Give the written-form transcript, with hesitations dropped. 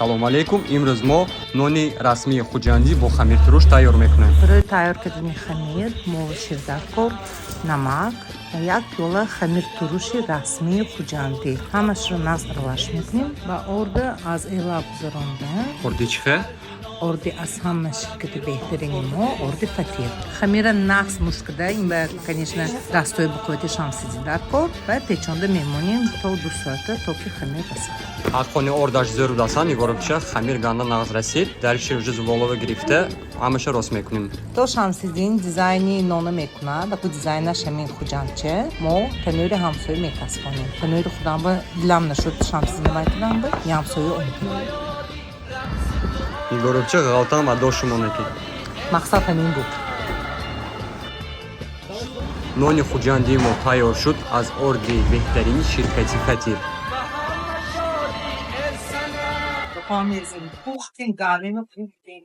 Ассалому алайкум. Имрӯз мо нони расмии хуҷандӣ бо хамиртуруш тайёр мекунем. Барои тайёр кардани хамир мо шир даркор, намак ва як пиёла хамиртуруши расмии хуҷандӣ. Ҳамашро нағз аралаш мекунем ва орда аз эла гузаронда. Орди чӣ хел? Орди аз ҳама ширкати беҳтарини мо, орди «Фатир». Хамира нағз мушт карда, ин ба, конечно, дастои бо қуввати Шамсиддин даркор ва печонда мемонем то 2 соата, то ки хамир расад. Ҳаққони ордаш зӯр будасан, Нигоробча, хамир ганда нағз расид. Дальше уже зуволова гирифта, ҳамаша рост мекунем. То Шамсиддин дизайни нона мекунад, аку дизайнаш ҳамин хуҷандча, мо танӯри ҳамсоя метаспонем. Танӯри худам ба дилам нашуд, Шамсиддин майтадам ба ҳамсоя омад. Нигоробча, ғалтам ва дошумонаки. Мақсад ҳамин буд. Нони хуҷандии мо тайёр шуд аз орди беҳтарини ширкати «Фатир». Пухтем, гармимо пухтем.